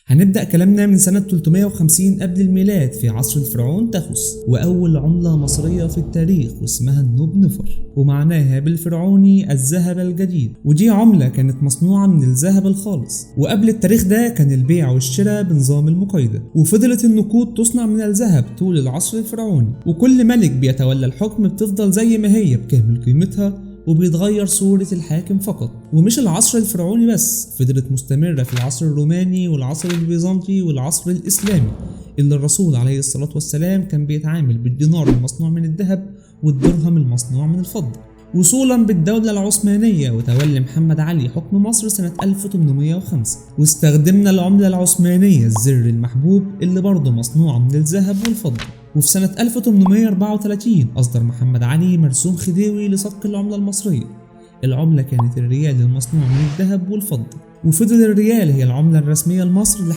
هنبدأ كلامنا من سنة 350 قبل الميلاد في عصر الفرعون تاخوس، وأول عملة مصرية في التاريخ واسمها النوب نفر، ومعناها بالفرعوني الذهب الجديد. ودي عملة كانت مصنوعة من الذهب الخالص، وقبل التاريخ ده كان البيع والشراء بنظام المقايضة، وفضلت النقود تصنع من الذهب طول العصر الفرعوني، وكل ملك بيتولى الحكم بتفضل زي ما هي بكامل قيمتها وبيتغير صورة الحاكم فقط. ومش العصر الفرعوني بس، فضلت مستمرة في العصر الروماني والعصر البيزنطي والعصر الإسلامي اللي الرسول عليه الصلاة والسلام كان بيتعامل بالدينار المصنوع من الذهب والدرهم المصنوع من الفضة. وصولا بالدولة العثمانية وتولي محمد علي حكم مصر سنة 1805، واستخدمنا العملة العثمانية الزر المحبوب اللي برضه مصنوعة من الذهب والفضة. وفي سنة 1834 أصدر محمد علي مرسوم خديوي لصك العملة المصرية. العملة كانت الريال المصنوع من الذهب والفضة، وفضل الريال هي العملة الرسمية لمصر